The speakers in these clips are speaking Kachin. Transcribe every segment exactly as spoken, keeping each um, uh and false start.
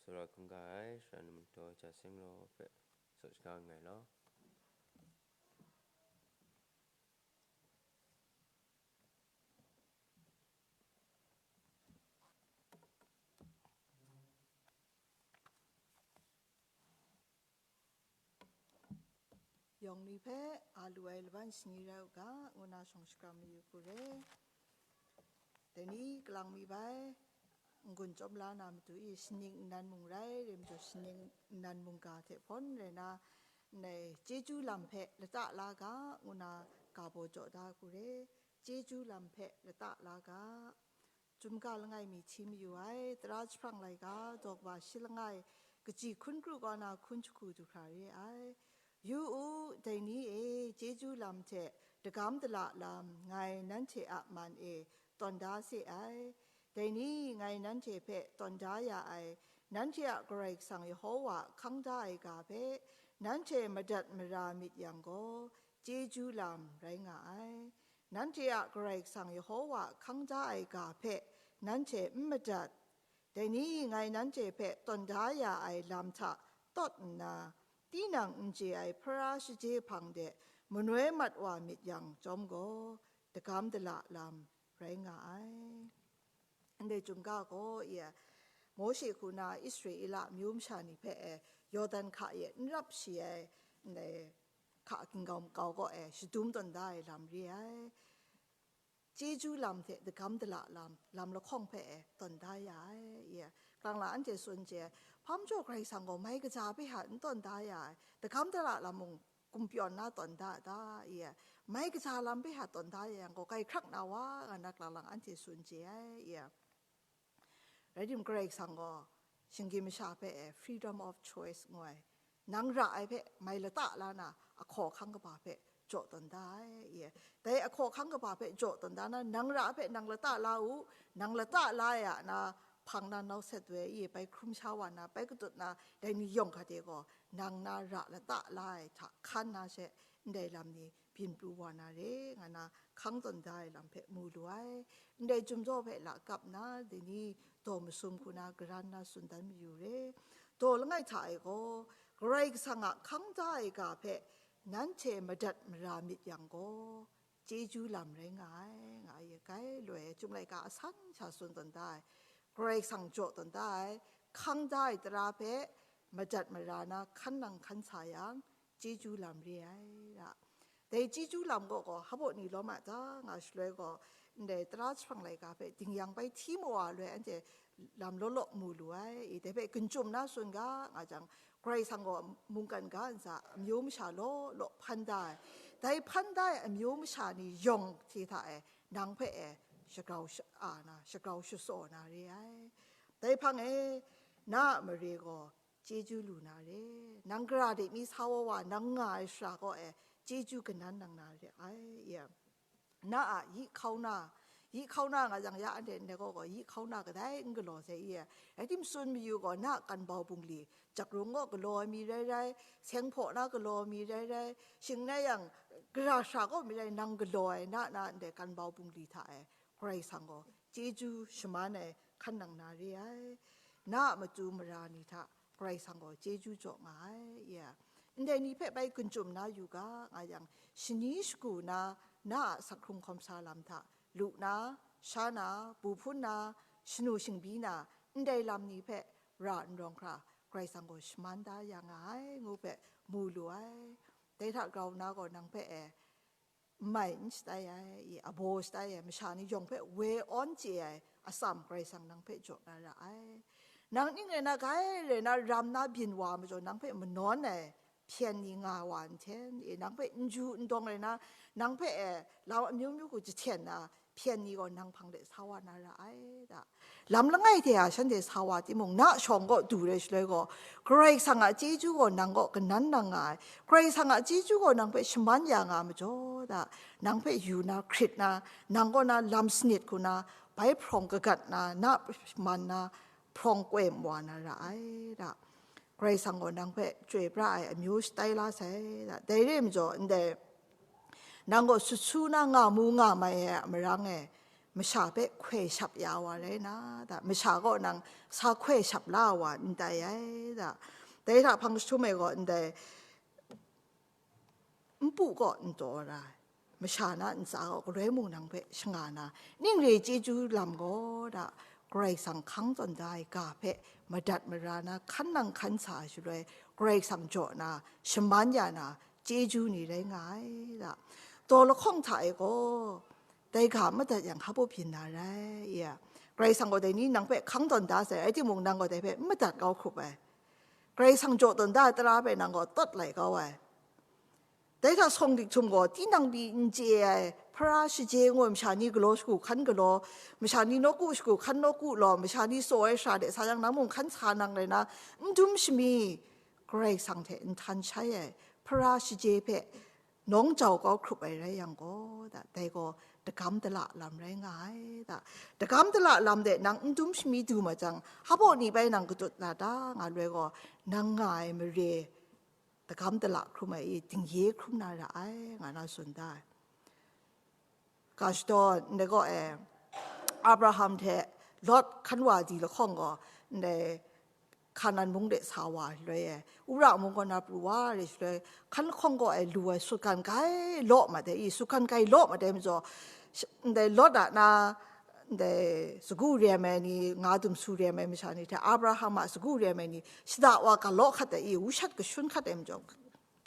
Sura hkungga ai, sara ni mung daw ja seng law hpe, saw shaga nngai law. Yawng ni hpe a lu ai laban shani rai u ga, ngu na shawng shakram mayu hku re. Dai ni kalang mi bai, n-gun chyawm la na matu i, shaning nnan mung rai, re majaw shaning nnan mungga hte hpawn rai na, ndai chyeju lam hpe lata la ga, ngu na ga baw jaw da hku re. Chyeju lam hpe lata la ga. Chyum ga langai mi hti mayu ai, tara jahprang laika, daw kaba shi langai, kaji hkun kru kaw na hkun jahku du hkra re ai. Yu u, dai ni e, chyeju lam hte dagam dala lam ngai nanhte a man e tawn da se ai. Dai ni ngai nanhte hpe tawn da ya ai, nanhte a Karai Kasang Yehowa hkang da ai ga hpe nanhte madat mara myit yang gaw, chyeju lam rai nga ai. Nanhte a Karai Kasang Yehowa hkang da ai ga hpe nanhte n madat. Dai ni ngai nanhte hpe tawn da ya ai lam hta tawt nna, tinang n chye ai hpara shaje hpang de manoi mat wa myit yang chyawm gaw, dagam dala lam rai nga ai. Ndai chyum ga gaw, ya, Mawshe hku na Israela amyu masha ni hpe e, Yawdan hka e n rap shi ai, ndai hka ginggau makau kaw e shadum tawn da ai lam re ai. Chyeju lam hte dagam dala lam, lam lahkawng hpe e tawn da ya ai. Ya, kalang la anhte tsun chye ai, hpa majaw Karai Kasang gaw mai kaja hpe hta n tawn da ya ai, dagam dala lam mung gumhpyawn na tawn da ta, ya, mai kaja lam hpe hta tawn da ya yang gaw, kai hkrak na wa, nga na kalang lang anhte tsun chye ai, ya. Rai tim, Karai Kasang gaw shinggyim masha hpe e freedom of choice ngu ai, nang ra ai hpe mai lata la na, ahkaw ahkang kaba hpe jaw tawn da ai, ya. Dai ahkaw ahkang kaba hpe jaw tawn da na, nang ra ai hpe nang lata la u, nang lata la ya na, hpang na nau set we, i bai hkrum sha wa na, bai katut na, dai ni yawng hkade gaw, nang na ra lata la ai hta hkan na she, ndai lam ni byin pru wa na re, nga na hkang tawn da ai lam hpe mu lu ai. Ndai chyum jaw hpe lakap nna, dai ni daw masum hku na garan na tsun dan mayu re. Daw langai hta e gaw, Karai Kasang a hkang da ai ga hpe nanhte madat mara myit yang gaw, chyeju lam rai nga ai, nga ai, kai loi ai, Chyum laika asan sha tsun tawn da ai, Karai Kasang jaw tawn da ai, hkang da ai tara hpe madat mara na hkan nang hkan sa yang, chyeju lam re ai ra. Dai chyeju lam gaw gaw, hpaw ni lawm a ta, nga shaloi gaw, ndai tara jahprang laika hpe dingyang bai hti mawa loi anhte lam law law mu lu ai, i dai hpe gun chyum na tsun ga, nga jang, Karai Kasang gaw mungkan ga ntsa amyu masha law law hpan da ai. Dai hpan da ai amyu masha ni yawng hte hta e, nang hpe e shagrau sha-, a na, shagrau shasaw na re ai. Dai hpang e, na a mare gaw chyeju lu na re. Nang gara de mi sa wa wa nang nga ai shara gaw e, chyeju kanan nang na re ai, ya. Na a yi hkau na, yi hkau na nga jang ya, anhte ndai gaw gaw yi hkau na kadai n galaw sai, ya. Rai tim, tsun mayu gaw, na a kan bau bungli, jakrung gaw galaw ai mi rai rai, seng hpaw na galaw ai mi rai rai, shing rai yang, gara shara gaw mi rai, nang galaw ai, na, na ndai kan bau bungli hta e, Karai Kasang gaw chyeju shaman ai hkan nang na re ai. Na a matu mara ni hta Karai Kasang gaw chyeju jaw nga ai, ya. Ndai ni hpe bai gun chyum na yu ga, nga yang, shani shagu na, na a sak hkrung hkawm sa lam hta lu na, sha na, bu hpun na, shanu shingbi na, ndai lam ni hpe ra n rawng hkra, Karai Kasang gaw shaman da ya nga ai, ngu hpe mu lu ai. Dai hta grau nna gaw, nang hpe e, n mai n shatai ai, i, abaw shatai ai, masha ni yawng hpe woi awn chye ai atsam Karai Kasang nang hpe jaw na ra ai. Nang ning rai na, grai rai na, ram na byin wa majaw, nang hpe manawn ai hpyen ni nga wa nhten, i, nang hpe n ju n dawng rai na, nang hpe, e, lam amyu myu hku jahten na hpyen ni gaw nang hpang de sa wa na ra ai, da. Lam langai hte a shanhte sa wa timung, na shawng gaw du rai shaloi gaw, Karai Kasang a chyeju gaw nang gaw kanan nang nga ai, Karai Kasang a chyeju gaw nang hpe shaman ya nga majaw, da, nang hpe yu na, hkrit na, nang kaw na lam sanit hku na, bai hprawng kagat na, na man na, hprawng koi wa na ra ai, da. Karai Kasang gaw nang hpe chyoi pra ai amyu shatai la sai, da. Dai re majaw, ndai, nang gaw sut su na nga mu nga mai ai a marang e, masha hpe hkoi shap ya wa rai na, da, masha gaw nang sa hkoi shap la wa n tai ai, da. Dai hta hpang jahtum e gaw ndai npu kaw n taw ra ai, masha na ntsa gaw galoi mung nang hpe shanga na, ning re chyeju lam gaw da, Karai Kasang hkang tawn da ai ga hpe madat mara na, hkan nang hkan sa ai shaloi, Karai Kasang jaw na, shaman ya na, chyeju ni rai nga ai, da. Daw lahkawng hta e gaw, dai ga madat yang hpa byin na rai, ya. Karai Kasang gaw dai ni nang hpe hkang tawn da sai, rai timung, nang gaw dai hpe n madat kau hkrup ai. Karai Kasang jaw tawn da ai tara hpe nang gaw tawt lai kau ai. Dai hta sawng dik htum gaw, tinang pyi n chye ai, hpara shaje ngu ai masha ni galaw shagu hkan galaw, masha ni nawku shagu hkan nawku law, masha ni tsaw ai shara de sa yang, nang mung hkan sa nang rai na, n dum shami, Karai Kasang hte n htan shai ai, hpara shaje hpe nawng jau kau hkrup ai rai yang gaw, da, dai gaw dagam dala lam rai nga ai, da. Dagam dala lam de nang n dum shami du ma jang, hpa baw ni bai nang katut na ta nga loi gaw, nang nga ai mare dagam dala hkrum ai i, dingye hkrum na ra ai, nga na tsun da ai. Ga shadawn, ndai gaw e, Abraham hte Lot hkan wa di lahkawng gaw, ndai Hkanan mung de sa wa loi e, Ura mung kaw na pru wa re shaloi, hkan lahkawng gaw e lu ai sutgan grai law mat ai i, sutgan grai law mat ai majaw, sh-, ndai Lot a na, ndai sagu rem ai ni, nga dum su rem ai masha ni hte Abraham a sagu rem ai ni, shada wa ga law hkat ai i, wushat kashun hkat ai majaw,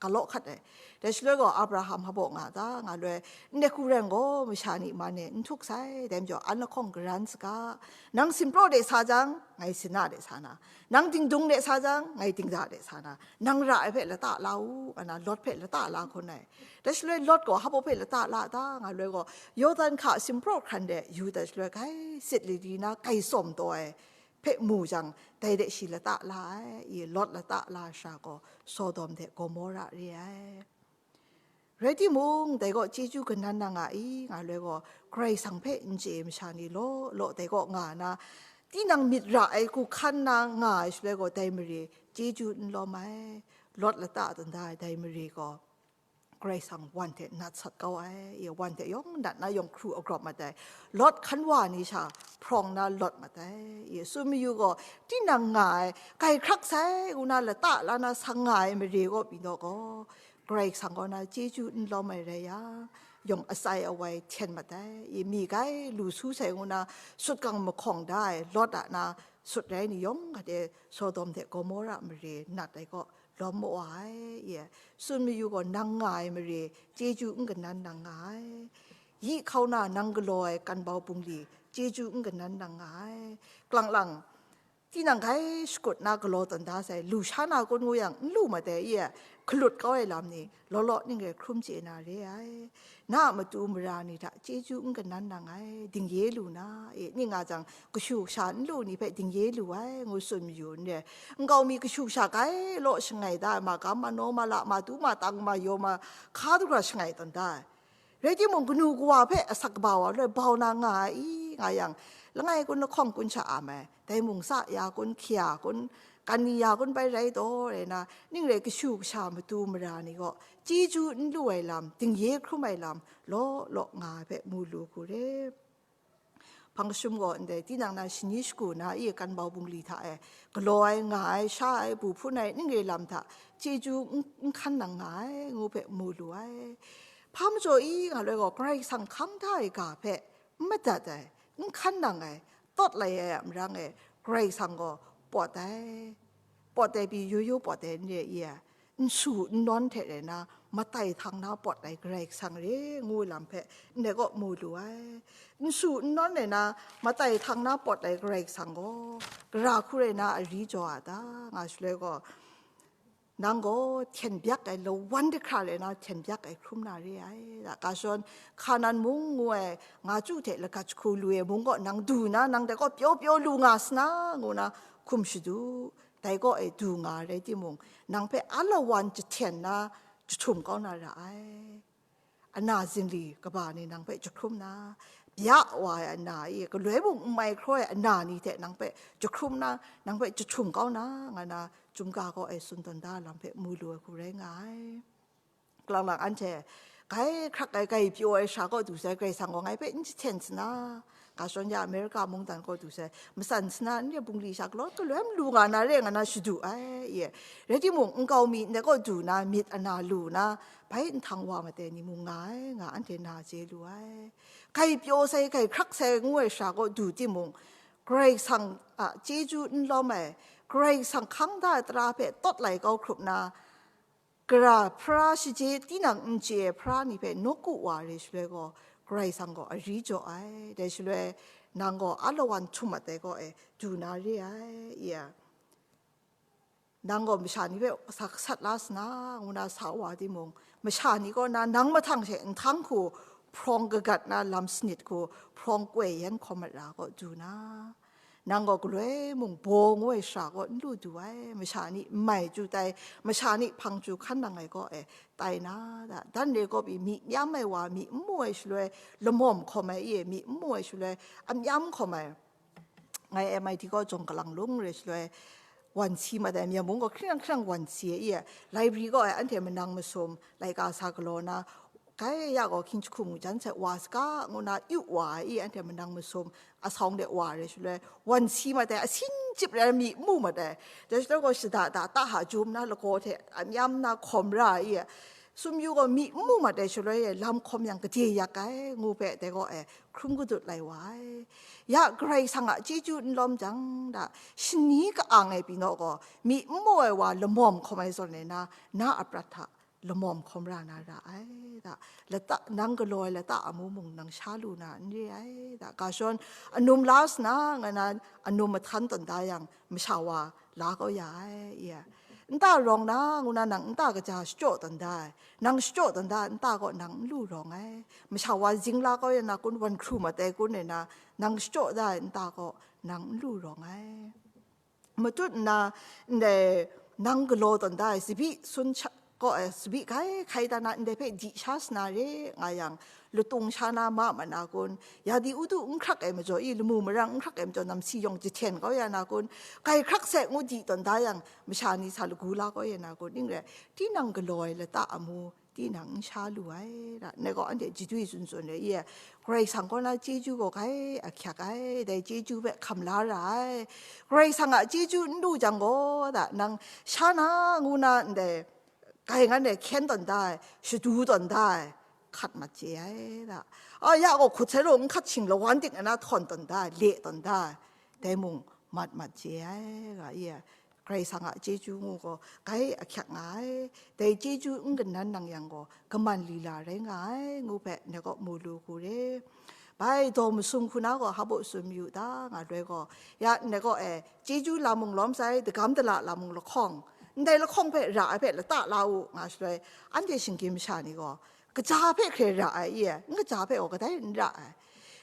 ga law hkat ai. Dai shaloi gaw Abraham hpa baw nga ta, nga loi, ndai hku rai gaw, masha ni man e n htuk sai, dai majaw, an lahkawng garan saga, nang simpraw de sa jang, ngai sina de sa na, nang dingdung de sa jang, ngai dingda de sa na, nang ra ai hpe lata la u, nga na, Lot hpe lata la hkawn ai. Dai shaloi Lot gaw hpa baw hpe lata la ta, nga loi gaw, Yawdan hka simpraw hkran de yu dat shaloi, grai sit lili na, grai tsawm taw ai hpe mu jang, dai de shi lata la ai, i Lot lata la ai sha gaw Sodom hte Gomora re ai. Rai timung, dai gaw chyeju kanan na nga i, nga loi gaw, Karai Kasang hpe n chye ai masha ni law law dai kaw nga na, tinang myit ra ai hku hkan na nga ai shaloi gaw, dai mare chyeju n lawm ai. Lot lata tawn da ai dai mare gaw, Karai Kasang wan hte nat sat kau ai, i wan hte yawng nat na yawng hkru agrawp mat ai, Lot hkan wa ni sha hprawng na lawt mat ai, i tsun mayu gaw, tinang nga ai, grai hkrak sai ngu na lata la na sang nga ai mare gaw pyi naw gaw, Karai Kasang gaw na chyeju n lawm ai rai yang, yawng atsai awai hten mat ai, i mi grai lu su sai ngu na sutgang mahkawng da ai Lot a na sut rai ni yawng hkate Sodom hte Gomora mare nat ai kaw lawm mawa ai, i tsun mayu gaw, nang nga ai mare chyeju n kanan nang nga ai. Yi hkau na nang galaw ai kanbau bungli chyeju n kanan nang nga ai. Kalang lang, tinang grai shakut na galaw tawn da sai, lu sha na kun ngu yang, n lu mat ai, i hkalut kau ai lam ni, law law ning rai hkrum chye na re ai. Na a matu mara ni hta chyeju n kanan nang ai, dingye lu na, i, ning nga jang, kashu kasha n lu ni hpe dingye lu ai, ngu tsun mayu n re. Nkau mi kashu kasha grai law shangai da ai, magam, manaw, mala, matu, matang, mayaw, ma, hka dagra shangai tawn da ai. Rai timung, kanu kawa hpe asak kaba wa loi bau na nga ai i, nga yang, langai kun lahkawng kun sha am ai, dai mung sa ya kun, hkya kun, kan ni ya kun bai rai taw, rai na, ning rai kashu kasha matu mara ni gaw, chyeju n lu ai lam, dingye hkrum ai lam, law law nga ai hpe mu lu hku re. Hpang kashum gaw ndai, tinang na shani shagu na i kanbau bungli hta e galaw ai, nga ai, sha ai, bu hpun ai, ning re lam hta chyeju n, n hkan nang nga ai, ngu hpe mu lu ai. Hpa majaw i nga loi gaw, Karai Kasang hkang da ai ga hpe n madat ai, n hkan nang ai, tawt lai ai a marang e, Karai Kasang gaw pawt ai, pawt ai pyi yo yo pawt ai n re i ai, n su n nawn hte rai na, matai htang na pawt ai Karai Kasang re ngu lam hpe ndai kaw mu lu ai. N su n nawn rai na, matai htang na pawt ai Karai Kasang gaw, gara hku rai na ari jaw a ta, nga shaloi gaw, nang gaw hten byak ai, lawan dahkra rai na hten byak ai hkrum na re ai. Ga shadawn, Hkanan mung ngu ai, nga chyu hte lagat jahku lu ai mung gaw nang du na, nang dai kaw pyaw pyaw lu nga sa na, ngu na hkum shadu, dai kaw e du nga ai rai timung, nang hpe alawan jahten na jahtum kau na ra ai. Ana zingli kaba ni nang hpe jahkrum na, bya wa ai ana e galoi mung n mai hkraw ai ana ni hte nang hpe jahkrum na, nang hpe jahtum kau na, nga na, Chyum ga kaw e tsun tawn da lam hpe mu lu ai hku rai nga ai. Kalang lang anhte Grai hkrak ai, grai pyaw ai shara kaw du sai, Karai Kasang gaw ngai hpe n jahten sa na, ga shawn ya Amerika mungdan kaw du sai, matsan sa na, n re bungli sha galaw galoi lu nga na re nga na shadu ai, ye. Rai timung, nkau mi ndai kaw du na, myit ana lu na, bai nhtang wa made ni mung nga ai, nga anhte na chye lu ai. Grai pyaw sai, grai hkrak sai ngu ai shara kaw du timung, Karai Kasang a chyeju n lawm ai, Karai Kasang hkang da ai tara hpe tawt lai kau hkrup na, gara hpara shaje tinang n chye ai hpara ni hpe nawku wa re shaloi gaw, Karai Kasang gaw ari jaw ai. Dai shaloi, nang gaw alawan htum mat ai kaw e du na re ai, ya. Nang gaw masha ni hpe sa gasat la sa na, ngu na sa wa timung, masha ni kaw na nang mahtang she nhtang hku hprawng kagat na lam sanit hku hprawng koi yan hkawm mat ra kaw du na, nang gaw galoi mung baw ngu ai shara kaw n lu du ai, masha ni n mai chyu tai, masha ni hpang chyu hkan nang ai kaw e tai na, da, dan re kaw pyi, myi myam ai wa, myi n mu ai shaloi, lamawm hkawm ai, i, myi n mu ai shaloi, a myam hkawm ai. Ngai M I T kaw jawng kalang lung re shaloi, wan si mat ai, myen mung gaw hkring hkring wan si ai, i, library kaw e anhte manang masum, laika sa galaw na, grai ya gaw hkying jahku mu jan sai wa saga, ngu na yu wa ai, i, anhte manang masum, asawng de wa re shaloi, wan si mat ai, asin chyip rai myi n mu mat ai, dai shaloi gaw shada da ta ha jum na lagaw hte a myam na hkawm ra ai, i, sumyu gaw myi n mu mat ai shaloi e, lam hkawm yang gade yak ai, ngu hpe dai gaw e hkrum kadut lai wa ai. Ya Karai Kasang a chyeju n lawm jang, da, shani ka-ang ai pyi naw gaw, myi n mu ai wa lamawm hkawm ai zawn e na, na a prat hta lamawm hkawm ra na ra ai, da, lata, nang galaw ai lata amu mung nang sha lu na n re ai, da, ga shawn anum la sa na, nga na, anum mahtan tawn da yang, masha wa la kau ya ai, ya. Nta rawng na, ngu na nang nta kaja shachyaw tawn da ai, nang shachyaw tawn da ai nta kaw nang n lu rawng ai, masha wa zing la kau ya na kun, wan hkru mat ai kun e na, nang shachyaw da ai nta kaw nang n lu rawng ai. Matut nna, ndai nang galaw tawn da ai, tsabyi sun sha, kaw ai, tsabyi grai hkai da na, ndai hpe di sha sa na re nga yang, latung sha na ma mat na kun, ya di udu n hkrak ai majaw, i, lamu marang n hkrak ai majaw, namsi yawng jahten kau ya na kun, grai hkrak sai ngu di tawn da yang, masha ni sa lagu la kau ya na kun, ning rai, tinang galaw ai lata amu, tinang n sha lu ai, ra, ngai gaw anhte jadwi tsun tsun ai, i, Karai Kasang kaw na chyeju gaw grai ahkyak ai, dai chyeju hpe hkam la ra ai. Karai Kasang a chyeju n lu jang gaw, da, nang sha na ngu na ndai, grai ngan e hkyen tawn da ai, shadu tawn da ai, hkat mat chye ai, da. A, ya gaw hkut sai law n hkat shing, lawan tik na na htawn tawn da ai, le tawn da ai, dai mung mat mat chye ai, ga, i, Karai Kasang a chyeju ngu gaw grai ahkyak nga ai, dai chyeju n kanan nang yang gaw, kaman lila rai nga ai, ngu hpe ngai gaw mu lu hku re. Bai daw masum hku na gaw hpa baw tsun mayu ta, nga loi gaw, ya, ngai gaw e, chyeju lam mung lawm sai, dagam dala lam mung lahkawng, ndai lahkawng hpe ra ai hpe lata la u, nga shaloi, anhte shinggyim masha ni gaw, kaja hpe hkre ra ai, i, n kaja hpe gaw kadai n ra ai.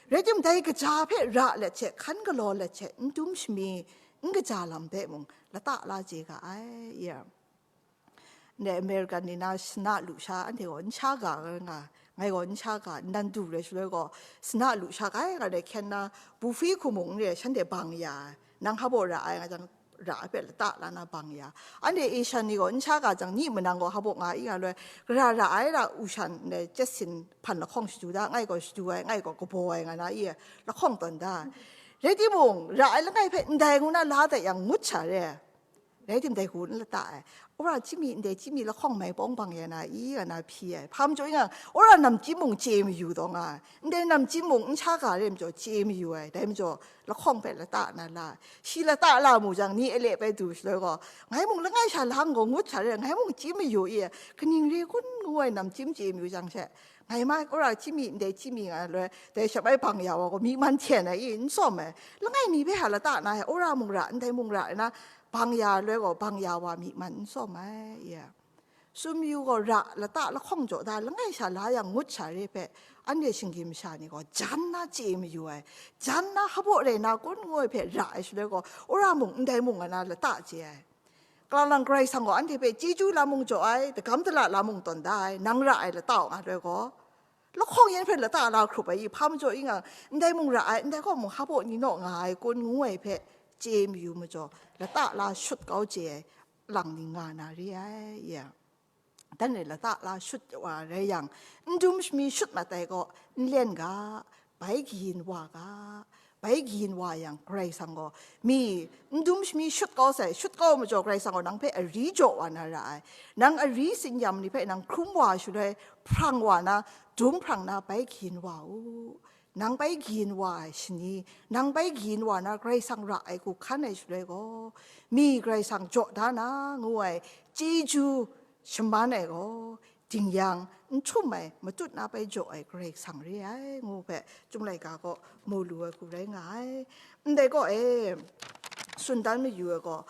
Rai timung, dai kaja hpe ra let hte, hkan galaw let hte, n dum shami, n kaja lam hpe mung lata la chye ga ai, i. Ndai American ni na shana lusha anhte gaw n sha ga nga, ngai gaw n sha ga, nnan du rai shaloi gaw, shana lusha grai nga rai hkyen na, buffet hku mung n re, shanhte bang ya, nang hpa baw ra ai nga jang, ra ai hpe lata la na bang ya. Anhte Asian ni gaw n sha ga jang, ni manang gaw hpa baw nga i nga loi, gara ra ai ra u shan, ndai chyet sin hpan lahkawng shadu da, ngai gaw shadu ai, ngai gaw kabaw ai nga na i, lahkawng tawn da. Rai timung, ra ai langai hpe ndai ngu na la dat yang ngut sha re. Rai tim, dai hku n lata ai. Wora chyinmi, ndai chyinmi lahkawng mai pawng bang ya na i, nga na hpyi ai. Hpa majaw i nga, wora namchyim mung chye mayu taw nga ai. Ndai namchyim mung n sha ga re majaw chye mayu ai. Dai majaw, lahkawng hpe lata na la ai. Shi lata la mu jang, ni alep ai du shaloi gaw, ngai mung langai sha la n gaw ngut sha re, ngai mung chye mayu i, kaning re kun ngu ai namchyim chye mayu jang she, ngai ma wora chyinmi, ndai chyinmi nga loi, dai sha bai bang ya wa gaw, myi man hten ai i, n tsawm ai. Langai mi hpe ha lata na ai, wora mung ra, ndai mung ra, na, bang ya loi gaw, bang ya wa myi man n tsawm ai, ya. Sumyu gaw ra lata lahkawng jaw da, langai sha la yang ngut sha re hpe, anhte shinggyim masha ni gaw jan na chye mayu ai, jan na hpa baw rai na kun ngu ai hpe ra ai shaloi gaw, wora mung ndai mung nga na lata chye ai. Kalang lang Karai Kasang gaw anhte hpe chyeju lam mung jaw ai, dagam dala lam mung tawn da ai, nang ra ai lata u nga loi gaw, lahkawng yan hpe lata la hkrup ai i, hpa majaw i nga, ndai mung ra ai, ndai kaw mung hpa baw ni naw nga ai kun ngu ai hpe chye mayu majaw, lata la shut kau chye ai lang ni nga na re ai, ya. dan e lata la shut wa rai yang, n dum shami shut mat ai gaw n len ga, bai kayin wa ga, bai kayin wa yang Karai Kasang gaw, mi n dum shami shut kau sai, shut kau majaw Karai Kasang gaw nang hpe ari jaw wa na ra ai. Nang ari tsin-yam ni hpe nang hkrum wa shaloi, hprang wa na, dum hprang na bai kayin wa u. Nang bai kayin wa ai shani, nang bai kayin wa na Karai Kasang ra ai hku hkan ai shaloi gaw, mi Karai Kasang jaw da na ngu ai chyeju shaman ai gaw, ding yang, n htum ai, matut na bai jaw ai Karai Kasang re ai, ngu hpe, Chyum laika gaw mu lu ai hku rai nga ai. Ndai gaw e, tsun dan mayu ai gaw,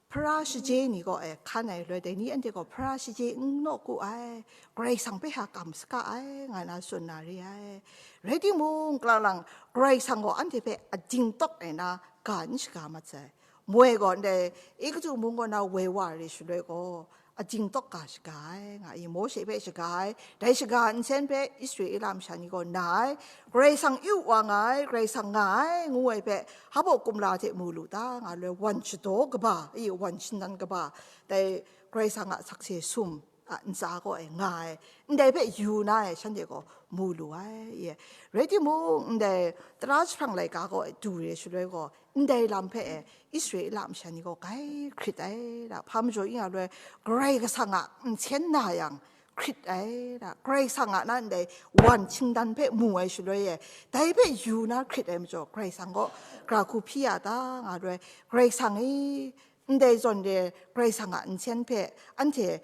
hpara shaje ni gaw e hkan ai loi, dai ni anhte gaw hpara shaje n nawku ai, Karai Kasang hpe hkam saga ai, nga na tsun na re ai. Rai timung, kalang lang, Karai Kasang gaw anhte hpe ading tawk ai na ga n shaga mat sai. Moi gaw ndai Egutu mung kaw na woi wa re shaloi gaw, ading tawk ga shaga ai, nga i, Mawshe hpe shaga ai, dai shaga nsen hpe Israela masha ni gaw na ai, Karai Kasang yu wa nga ai, Karai Kasang nga ai, ngu ai hpe, hpa kumla hte mu lu ta, nga loi wan shadaw kaba, i, wan shindan kaba, dai Karai Kasang a sakse sum a ntsa gaw e nga ai, ndai hpe yu na e shanhte gaw mu lu ai, i. Rai timung, ndai tara jahprang laika gaw e du re shaloi gaw, ndai lam hpe e Israela masha ni gaw grai hkrit ai, da, hpa majaw ing a loi, Karai Kasang a nsen na yang hkrit ai, da, Karai Kasang a na ndai wan shingdan hpe mu ai shaloi e, dai hpe yu na hkrit ai majaw, Karai Kasang gaw gara hku hpyi ya ta, nga loi, Karai Kasang e, ndai zawn re Karai Kasang a nsen hpe anhte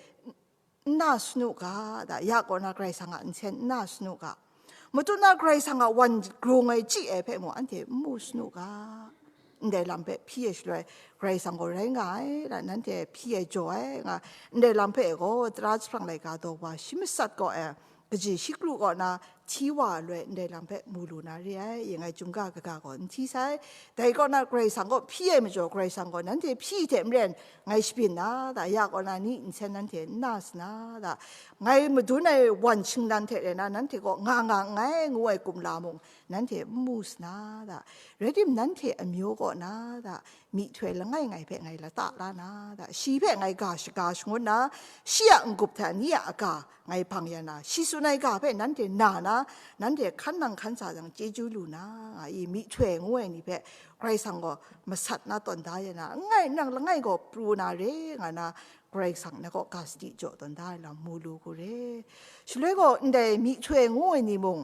n na sanu ga, da, ya kaw na Karai Kasang a nsen n na sanu ga. Matut na Karai Kasang a wan grung ai chyi ai hpe mung anhte n mu sanu ga. Ndai lam hpe hpyi ai shaloi, Karai Kasang gaw rai nga ai, da, nanhte hpyi ai jaw ai, nga, ndai lam hpe gaw, tara jahprang laika daw wa shi matsat gaw e, kaji shi kru kaw na hti wa ai loi, ndai lam hpe mu lu na re ai, i, ngai Chyum ga kaga gaw n hti sai. Dai kaw na Karai Kasang gaw hpyi ai majaw, Karai Kasang gaw nanhte hpyi hte maren ngai shabyin na, da, ya kaw na ni nsen nanhte n na sana, da, ngai madun ai wan shingdan hte rai na, nanhte gaw nga nga nngai, ngu ai kumla mung nanhte n mu sana, da, rai tim, nanhte amyu kaw na, da, myihtoi langai ngai hpe ngai lata la na, da, shi hpe ngai ga shaga shangun na, shi a n-gup hta ni a aga ngai bang ya na, shi tsun ai ga hpe nanhte na na, nanhte hkan nang hkan sa jang chyeju lu na, nga i, myihtoi ngu ai ni hpe Karai Kasang gaw masat na tawn da ya na, n gai nang langai gaw pru na re, nga na, Karai Kasang na gaw ga sadi jaw tawn da ai lam mu lu hku re. Shaloi gaw ndai myihtoi ngu ai ni mung,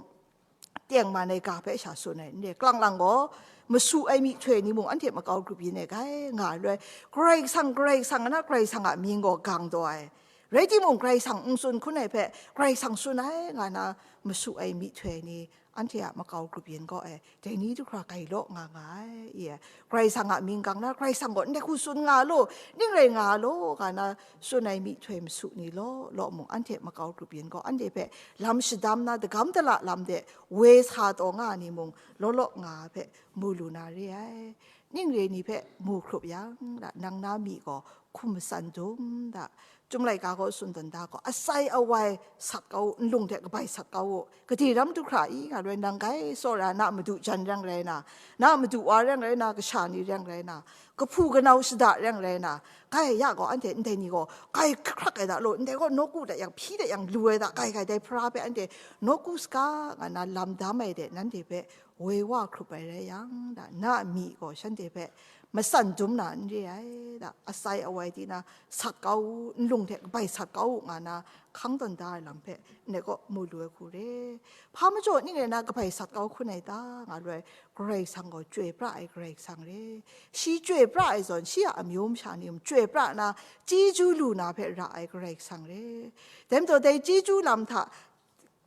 tengman ai ga hpe sha tsun ai, ndai kalang lang gaw, masu ai myihtoi ni mung anhte makau grup yin ai ga, nga ai loi, Karai Kasang, Karai Kasang, nga na Karai Kasang a mying gaw gang taw ai. Rai timung, Karai Kasang n tsun hkun ai hpe, Karai Kasang tsun ai, nga na masu ai myihtoi ni, anhte a makau grup yin gaw e, dai ni du hkra grai law nga nga ai, i, Karai Kasang a mying gang na, Karai Kasang gaw ndai hku tsun nga law, ning rai nga law, nga na tsun ai myihtoi masu ni law, law mung, anhte makau grup yin gaw, anhte hpe lam shadam na, dagam dala lam de woi sa taw nga ni mung, law law nga hpe mu lu na re ai. Ning re ni hpe mu hkrup yang, da, nang na myi gaw hkum matsan dum, da, Chyum laika gaw tsun tawn da gaw, asai awai sat kau u, nlung hte kabai sat kau u. Gade ram du hkra i, nga loi, nang grai tsawra, na madu jan reng rai na, na madu wa reng rai na, kasha ni reng rai na, kahpu kanau shada reng rai na, grai ya gaw, anhte ndai ni gaw grai hkrak ai da law, ndai gaw nawku dat yang, hpyi dat yang lu ai da, grai grai dai hpara hpe anhte nawku saga, nga na lam dam ai de, nanhte hpe woi wa hkrup ai rai yang, da, na a myi gaw shanhte hpe matsan dum na n re ai, da, asai awai di na sat kau u, nlung hte kabai sat kau u, nga na hkang tawn da ai lam hpe ndai gaw mu lu ai hku re. Hpa majaw ning rai na kabai sat kau hkun ai ta, nga loi, Karai Kasang gaw chyoi pra ai Karai Kasang re. Shi chyoi pra ai zawn, shi a amyu masha ni mung chyoi pra na, chyeju lu na hpe ra ai Karai Kasang re. Dai majaw, dai chyeju lam hta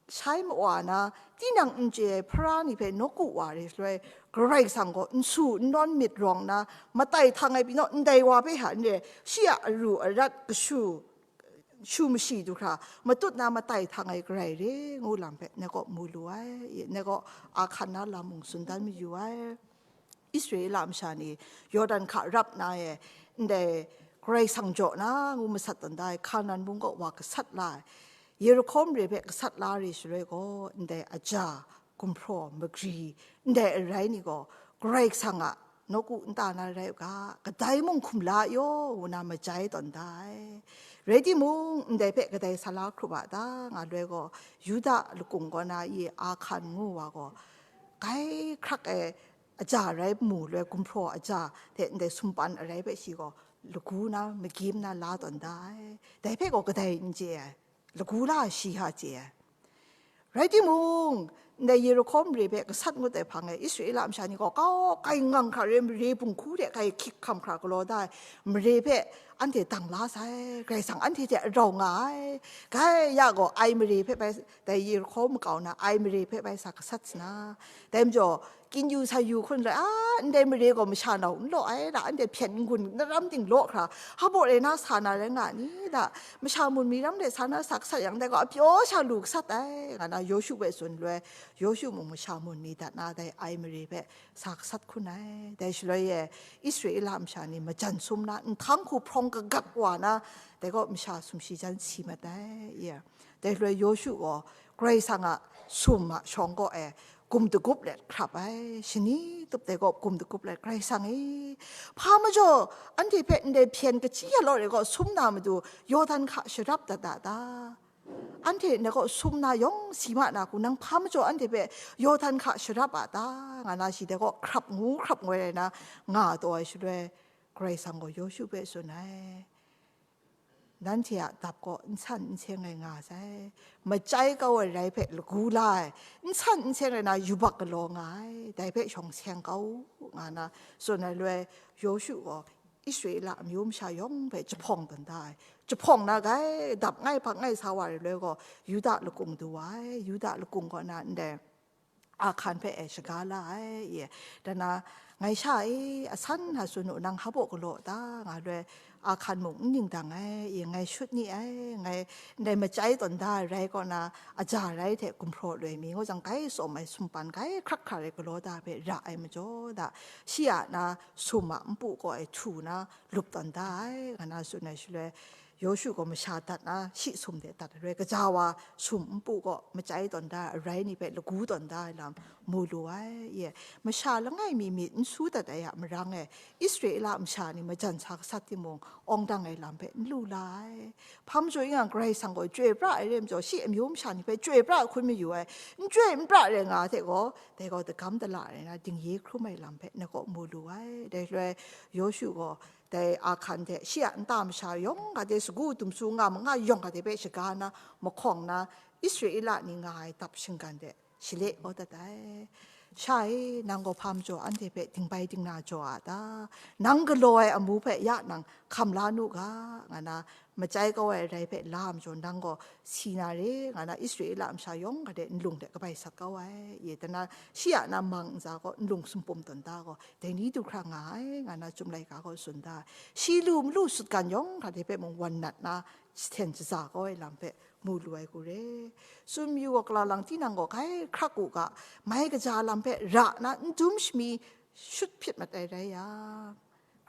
shai mawa na, tinang n chye ai hpara ni hpe nawku wa re shaloi, Karai Kasang gaw n su n nawn myit rawng na, matai htang ai pyi naw, ndai wa hpe hta n re, shi a aru arat kashu, shu mashi du hkra, matut na matai htang ai Karai re, ngu lam hpe, ngai gaw mu lu ai, ngai gaw a hkan na lam mung tsun dan mayu ai. Israela masha ni Yawdan hka rap na e, ndai Karai Kasang jaw na ngu masat tawn da ai Hkanan mung kaw wa gasat la ai, Yerihko mare hpe gasat la re shaloi gaw, ndai aja gumhpraw magri, ndai arai ni gaw Karai Kasang a nawku nta na rai u ga, kadai mung hkum la yaw, ngu na majai tawn da ai. Rai timung, ndai hpe kadai sa la hkrup a ta, nga loi gaw, Yuda lakung kaw na i Ahkan ngu wa gaw, grai hkrak ai aja rai mu loi, gumhpraw aja hte ndai sumpan arai hpe shi gaw lagu na, magim na la tawn da ai. Dai hpe gaw kadai n chye ai, lagu la shi ha chye ai. Rai timung, ndai Yerihko mare hpe gasat ngut ai hpang e, Israela masha ni gaw kau kai ngang hkra re, mare bunghku de kai hkyik hkam hkra galaw da ai mare hpe anhte dang la sai, Karai Kasang anhte hte rau nga ai. Grai ya gaw, Ai mare hpe bai, dai Yerihko makau na Ai mare hpe bai sa gasat sa na, dai majaw, kyin yu sa yu hkun rai, a, ndai mare gaw masha nau n law ai, da, anhte hpyen n-gun, na ram ting law hkra, hpa baw rai na sa na rai nga ni, da, masha mun mi ram de sa na sa gasat yang, dai gaw apyaw sha lu gasat ai, nga na Yawshu hpe tsun loi, Yawshu mung masha mun mi dat na dai Ai mare hpe sa gasat hkun ai. Dai shaloi e, Israela masha ni majan sum na, nhkang hku hprawng kagat wa na, dai gaw masha sumshi jan si mat ai, ye. Dai shaloi Yawshu gaw Karai Kasang a sum a shawng kaw e gum dagup let hkrap ai, shani tup dai gaw gum dagup let, Karai Kasang e, hpa majaw anhte hpe ndai hpyen kachyi ya law re gaw, sum na matu Yawdan hka sharap dat da ta? Anhte ndai gaw sum na yawng si ma na ku, nang hpa majaw anhte hpe Yawdan hka sharap a ta? Nga na shi dai gaw hkrap ngu hkrap ngoi rai na nga taw ai shaloi, Karai Kasang gaw Yawshu hpe tsun ai. Nanhte a dap gaw n san n seng ai nga sai, machyai kau ai rai hpe lagu la ai, n san n seng ai na yubak galaw nga ai, dai hpe shawng seng kau u, nga na tsun ai loi, Yawshu gaw Israela amyu masha yawng hpe jahpawng tawn da ai. Jahpawng na grai, dap ngai hpak ngai sa wa ai loi gaw, Yuda lakung du wa ai, Yuda lakung kaw na ndai Ahkan hpe e shaga la ai, ye. Dan na, ngai sha e, asan hta tsun u, nang hpa baw galaw ta? Nga loi, Ahkan mung n ning dang ai, ye, ngai shut ni ai, ngai ndai machyai tawn da ai rai kaw na, aja rai hte gumhpraw loi mi, ngu jang, grai tsawm ai sumpan, grai hkrak hkra rai galaw da hpe ra ai majaw, da, shi a na sum a npu kaw e htu na lup tawn da ai, nga na tsun ai shaloi, Yawshu gaw masha dat na, shi sum de dat ai, kaja wa sum npu kaw machyai tawn da ai, arai ni hpe lagu tawn da ai lam mu lu ai, ye. Masha langai mi myit n su dat ai a marang e, Israela masha ni majan sa gasat timung, awng dang ai lam hpe n lu la ai. Hpa majaw ing yang, Karai Kasang gaw chyoi pra ai re majaw, shi amyu masha ni hpe chyoi pra hkun mayu ai, n chyoi n pra rai nga ai hte gaw, dai gaw dagam dala rai na, dingye hkrum ai lam hpe na kaw mu lu ai. Dai shaloi, Yawshu gaw, dai Ahkan hte shi a nta masha yawng hkra de, sagu dumsu nga ma nga yawng hkra de hpe shaga na, mahkawng na, Israela ni nga ai dap shinggan de shale kau dat ai. Sha e, nang gaw hpa majaw anhte hpe dingbai dingna jaw a ta? Nang galaw ai amu hpe ya nang hkam la nu ga, nga na, machyai kau ai rai hpe la majaw, nang gaw si na re, nga na, Israela masha yawng hkra de nlung de kabai sat kau ai, ye. Dan na, shi a na mang ntsa gaw nlung sumpum tawn da gaw, dai ni du hkra nga ai, nga na Chyum laika gaw tsun da. Shi lu malu sutgan yawng hkra de hpe mung wan nat na, jahten shaza kau ai lam hpe mu lu ai ku re. Tsun mayu gaw, kala lang tinang gaw grai hkrak u ga, mai kaja lam hpe ra na n dum shami shut hpyit mat ai rai yang,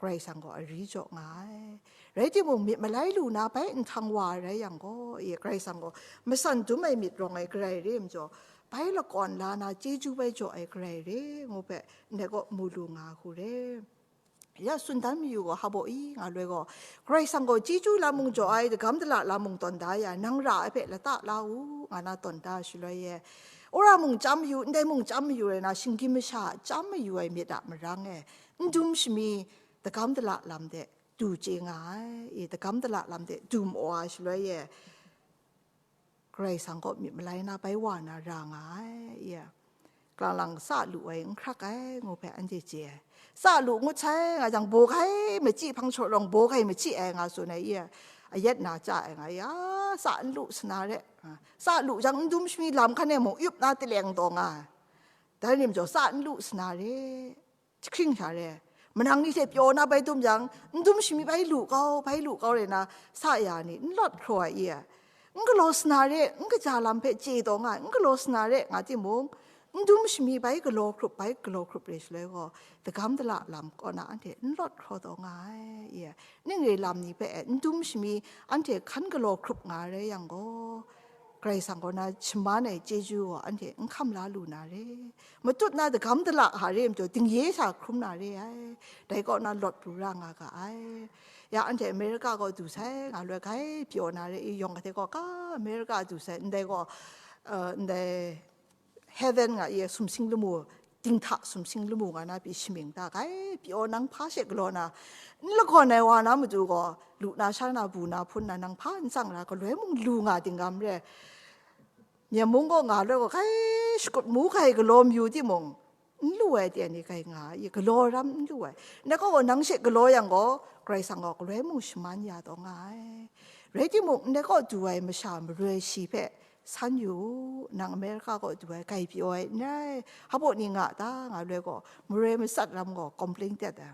Karai Kasang gaw ari jaw nga ai. Rai timung, myit malai lu na bai nhtang wa ai rai yang gaw, e, Karai Kasang gaw matsan dum ai myit rawng ai Karai re ai majaw, bai lakawn la na chyeju bai jaw ai Karai re, ngu hpe ndai kaw mu lu nga ai hku re. Ya tsun dan mayu gaw, hpa baw i, nga loi gaw, Karai Kasang gaw chyeju lam mung jaw ai, dagam dala lam mung tawn da ya, nang ra ai hpe lata la u, nga na tawn da shaloi e, wora mung chyam mayu, ndai mung chyam mayu rai na, shinggyim masha a chyam mayu ai myit a marang e, n dum shami dagam dala lam de du chye nga ai, e, dagam dala lam de du maw ai shaloi e, Karai Kasang kaw myit malai na bai wa na ra nga ai, ya. Kalang lang sa lu ai, n hkrak ai, ngu hpe anhte chye ai. Sa lu ngut sai nga jang, baw kai machyi hpang sharawng, baw kai machyi ai nga tsun ai, ya. Ayet na chya ai nga, ya, sa n lu sana re. Sa lu jang, n dum shami lam hkan e mung yup na taleng taw nga ai. Dai ni majaw, sa n lu sana re. Jahkring sha re, manang ni hte pyaw na bai dum yang, n dum shami bai lu kau, bai lu kau rai na, sa ya ni n lawt hkraw ai i? N galaw sana re, n kaja lam hpe chye taw nga ai, n galaw sana re, nga timung, n dum shami bai galaw hkrup, bai galaw hkrup re shaloi gaw, dagam dala lam kaw na anhte n lawt hkraw taw nga ai i? Ning re lam ni hpe n dum shami anhte hkan galaw hkrup nga ai rai yang gaw, Karai Kasang kaw na shaman ai chyeju gaw anhte n hkam la lu na re. Matut na dagam dala hta re ai majaw, dingye sha hkrum na re ai. Dai kaw na lawt pru ra nga ga ai. Ya anhte America gaw du sai nga loi, grai pyaw na re i, yawng kade gaw ka America du sai, ndai gaw, eh, ndai heaven nga i, sumsing lamu, dinghta sumsing lamu nga na pyi shamying ta, grai pyaw, nang hpa she galaw na, n lagawn ai wa na matu gaw, lu na, sha na, bu na, hpun na, nang hpa n tsang ra, galoi mung lu nga dingam re. Myen mung gaw nga loi gaw, grai shakut mu, grai galaw mayu timung, n lu ai ten ni grai nga ai, galaw ram n lu ai. Ndai gaw, nang she galaw yang gaw, Karai Kasang gaw galoi mung shaman ya taw nga ai. Rai timung, ndai gaw du ai masha maroi shi hpe san yu u, nang America gaw du ai, grai pyaw ai n rai, hpa ni nga ta nga loi gaw, maroi matsat ram gaw complain tet ai.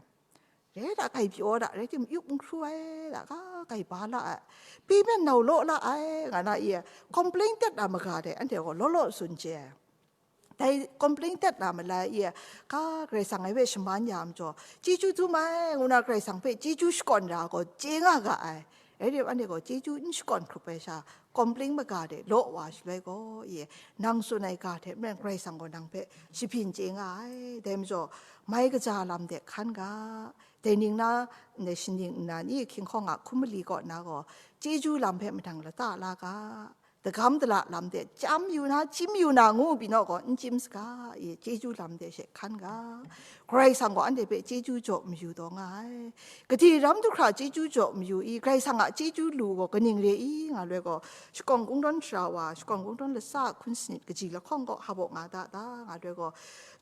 Rai da, grai pyaw da, rai timung, yup n hkru ai da, ka grai ba la ai, payment nau law la ai, nga na i, complain tet na maga de, anhte gaw law law tsun chye ai. Dai complain tet na malai i, ka Karai Kasang ai hpe shaman ya ai majaw, chyeju dum ai, ngu na Karai Kasang hpe chyeju shakawn ra gaw, chye nga ga ai. Rai timung, anhte gaw chyeju n shakawn hkrup ai sha, complain maga de law wa shaloi gaw, i, nang tsun ai ga hte maren Karai Kasang gaw nang hpe jahpyin chye nga ai. Dai majaw, mai kaja lam de hkan ga, dai ning na, ndai shaning nna ni, hkying hkawng a hkum mali kaw na gaw, chyeju lam hpe madang lata la ga, dagam dala lam de chyam yu na, chyim yu na ngu pyi naw gaw, n chyim saga, i, chyeju lam de she hkan ga. Karai Kasang gaw anhte hpe chyeju jaw mayu taw nga ai. Gade ram du hkra chyeju jaw mayu i, Karai Kasang a chyeju lu gaw kaning re i, nga loi gaw, shakawn kungdawn sara wa, shakawn kungdawn latsa a hkun sanit kaji lahkawng gaw hpa baw nga da ta, nga loi gaw,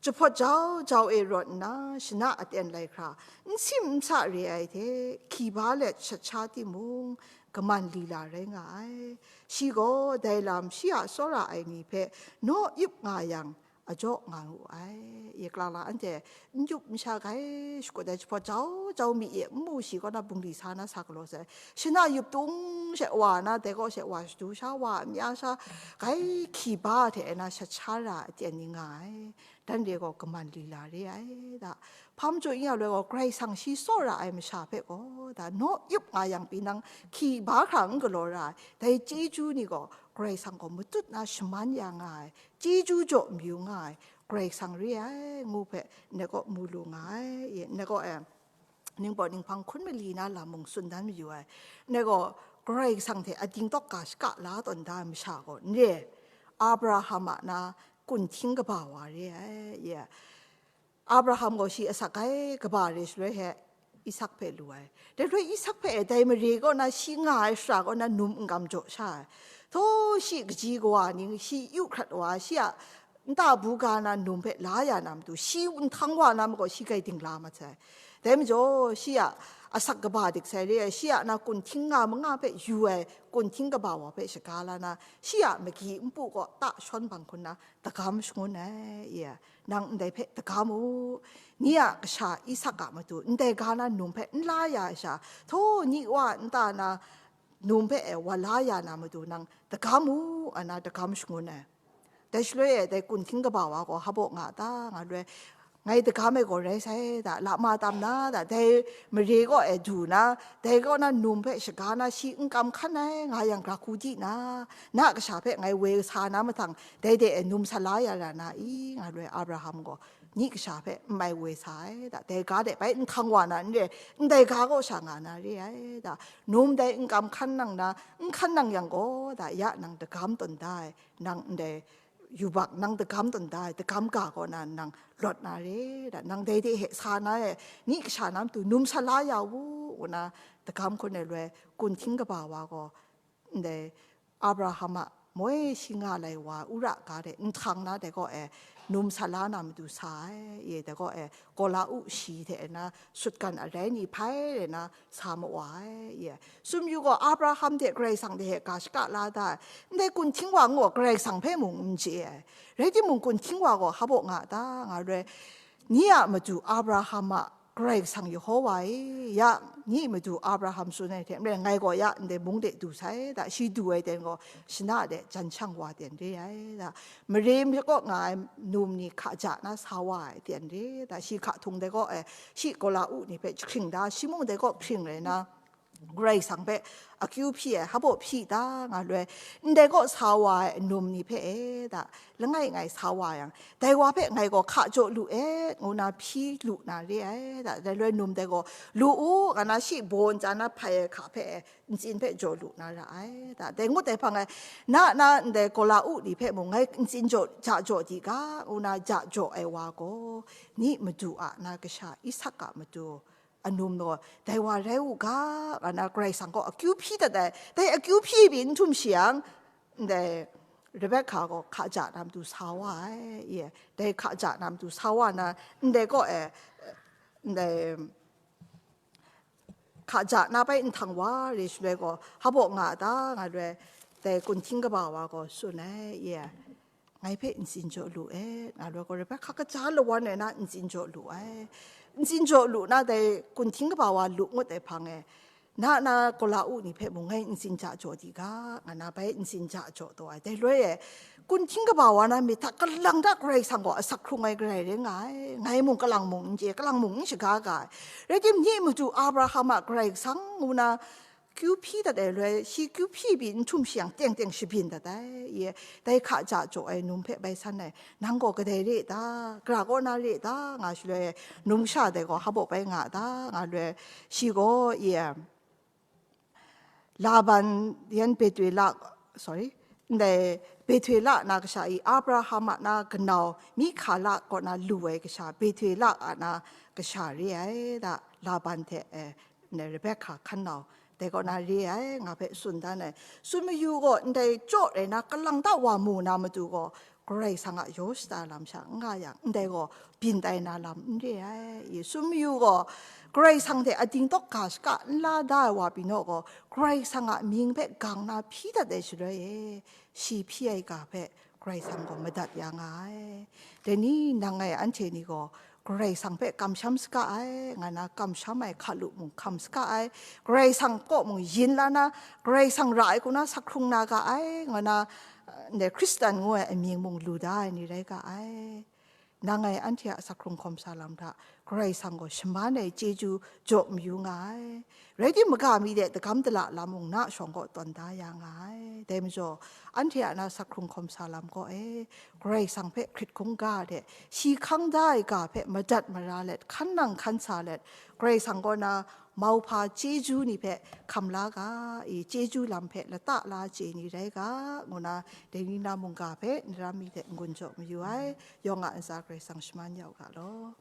jahpawt jau jau e rawt nna, shana aten lai hkra, n sim n sa re ai hte, hkyi ba let shat sha timung, kaman lila rai nga ai. Shi gaw dai lam shi a tsawra ai ni hpe naw yup nga yang, a jaw nga wu ai. Ye kala la anhte n yup n sha grai shakut ai jahpawt jau jau mi e, n mu shi kaw na bungli sa na sa galaw sai. Shana yup tung she wa na, dai kaw she wa shadu sha, wa a mya sha, grai hkyi ba hte e na shat sha ra ai ten ni nga ai. Dan re gaw kaman lila re ai da. Hpa majaw n ya loi gaw, Karai Kasang shi tsawra ai masha hpe gaw, da, naw yup nga yang pyi nang hkyi ba hkra n galaw ra ai. Dai chyeju ni gaw Karai Kasang gaw matut na shaman ya nga ai, chyeju jaw mayu nga ai Karai Kasang re ai ngu hpe, ndai gaw mu lu nga ai. Ye, ndai gaw, eh, ningpawt ninghpang hkun mali na lam mung tsun dan mayu ai. Ndai gaw, Karai Kasang hte ading tawk ga shaka la tawn da ai masha gaw n re ai. Abraham a na kunhting kaba wa re ai. Ye, Abraham gaw shi asak ai kaba re shaloi he, Isak hpe lu ai. Dai hpe Isak hpe e, dai mare kaw na shi nga ai shara kaw na num n kam jaw sha ai. Htaw shi kaji kawa ning, shi yu hkrat wa, shi a nta bu ga na num hpe la ya na matu, shi nhtang wa na ma gaw shi grai dingla mat sai. Dai majaw, shi a asak kaba dik sai re ai, shi a na kunhting nga manga hpe yu ai kunhting kaba wa hpe shaga la na, shi a magyi npu kaw ta shawn bang hkun na, dagam shangun ai, ye, nang ndai hpe dagam u, ni a kasha Isak a matu ndai ga na num hpe n la ya ai sha, htaw ni wa nta na num hpe e wa la ya na matu nang dagam u, a na dagam shangun ai. Dai shaloi e, dai kunhting kaba wa gaw hpa baw nga ta, nga loi, ngai dagam ai gaw rai sai da, lama tam na da, dai mare kaw e du na, dai kaw na num hpe shaga na, shi n kam hkan ai nga yang, gra hku di na, na kasha hpe ngai woi sa na mahtang, dai de e num sa la ya ra na i, nga loi, Abraham gaw ni kasha hpe n mai woi sa ai da, dai ga de bai nhtang wa na n re, ndai ga kaw sha nga na re ai da, num dai n kam hkan nang na, n hkan nang yang gaw da, ya nang dagam tawn da ai, nang ndai yubak nang dagam tawn da ai, dagam ga kaw na nang lawt na re, da, nang dai de hte sa na e, ni kasha na matu num sa la ya u, ngu na dagam hkun ai loi, kunhting kaba wa gaw, ndai Abraham a moi shi nga lai wa, Ura ga de nhtang na dai kaw e, num sa la na matu sa ai, ye, dai kaw e, Kola-u shi hte na sutgan arai ni hpai re na, sa ma wa ai, ye. Sum yu gaw, Abraham hte Karai Kasang de hte ga shaka la da ai, ndai kunhting wa ngu gaw Karai Kasang hpe mung n chye ai. Rai timung, kunhting wa gaw hpa baw nga ta, nga loi, ni a matu Abraham a Karai Kasang Yehowa e, ya, ni matu Abraham tsun ai hte maren, ngai gaw ya ndai mung de du sai da, shi du ai ten gaw shana de jan shang wa ten re ai da, mare mi kaw nga ai num ni hka ja na sa wa ai ten re da, shi hka htung dai kaw e, shi Kola-u ni hpe jahkring da, shi mung dai kaw hkring rai na, Karai Kasang hpe akyu hpyi ai, hpa baw hpyi ta nga lu ai, ndai kaw sa wa ai anum ni hpe e da, langai ngai sa wa yang, dai wa hpe ngai gaw hka jaw lu e, ngu na hpyi lu na re ai da, dai loi num dai gaw, lu u, nga na shi bawn chya na hpai ai hka hpe e, ntsin hpe jaw lu na ra ai da, dai ngut ai hpang e, na na ndai Kola-u ni hpe mung ngai ntsin jaw, ja jaw di ga, ngu na ja jaw ai wa gaw, ni madu a na kasha Isak a matu anum gaw, dai wa rai u ga, nga na Karai Kasang gaw akyu hpyi dat ai, dai akyu hpyi pyi n htum shi yang, ndai Rebekah gaw hka ja na matu sa wa ai, ye, dai hka ja na matu sa wa na, ndai kaw e, ndai hka ja na bai nhtang wa re shaloi gaw, hpa baw nga ta nga lu ai, dai kunhting kaba wa gaw tsun ai, ye, ngai hpe ntsin jaw lu e, nga lu ai gaw, Rebekah kaja lawan ai na ntsin jaw lu ai. Ntsin jaw lu na, dai kunhting kaba wa lu ngut ai hpang e, na na Kola-u ni hpe mung ngai ntsin ja jaw di ga, nga na bai ntsin ja jaw taw ai. Dai loi e, kunhting kaba wa na myit hta kalang ta Karai Kasang gaw asak hkrung ai Karai rai nga ai. Ngai mung kalang mung n chye, kalang mung n shaga ga ai. Rai timung, ni madu Abraham a Karai Kasang ngu na kyu hpyi dat ai loi, shi kyu hpyi pyi n htum shi yang, teng teng shabyin dat ai. Ye, dai hka ja jaw ai num hpe bai san ai, nang gaw kadai re ta, gara kaw na re ta, nga shaloi, num sha dai gaw hpa baw bai nga ta, nga lu ai, shi gaw, ye, Laban yan Bethuela, sorry, ndai Bethuela na kasha i, Abraham a na kanau Mihkala kaw na lu ai kasha, Bethuela a na kasha re ai da, Laban hte, eh, ndai Rebekah hkan nau, dai kaw na re ai, nga hpe tsun dan ai. Tsun mayu gaw, ndai chyaw rai na, kalang ta wa mu na matu gaw, Karai Kasang a yaw shada lam sha n nga yang, ndai gaw byin tai na lam n re ai. Yesu mayu gaw Karai Kasang hte ading tawk ga shaka n la da ai wa pyi naw gaw, Karai Kasang a mying hpe gang na hpyi dat ai shaloi e, shi hpyi ai ga hpe Karai Kasang gaw madat ya nga ai. Dai ni nang ngai anhte ni gaw Karai Kasang hpe kamsham saga ai, nga na kamsham ai hkalu mung hkam saga ai, Karai Kasang kaw mung yin la na, Karai Kasang ra ai hku na sak hkrung na ga ai, nga na, eh, ndai Hkristan ngu ai amying mung lu da ai ni rai ga ai. Nang ngai anhte a sak hkrung hkawm sa lam hta, Karai Kasang gaw shaman ai chyeju jaw mayu nga ai. Rai timung, maga mi de dagam dala lam mung na shawng gaw tawn da ya nga ai. Dai majaw, anhte a na sak hkrung hkawm sa lam kaw e, Karai Kasang hpe hkrit hkungga de, shi hkang da ai ga hpe madat mara let, hkan nang hkan sa let, Karai Kasang kaw na mauhpa chyeju ni hpe hkam la ga, i chyeju lam hpe lata la chye ni rai ga, ngu na dai ni na mungga hpe ni ram mi hte n-gun jaw mayu ai. Yawng a ntsa Karai Kasang shaman ya u ga law.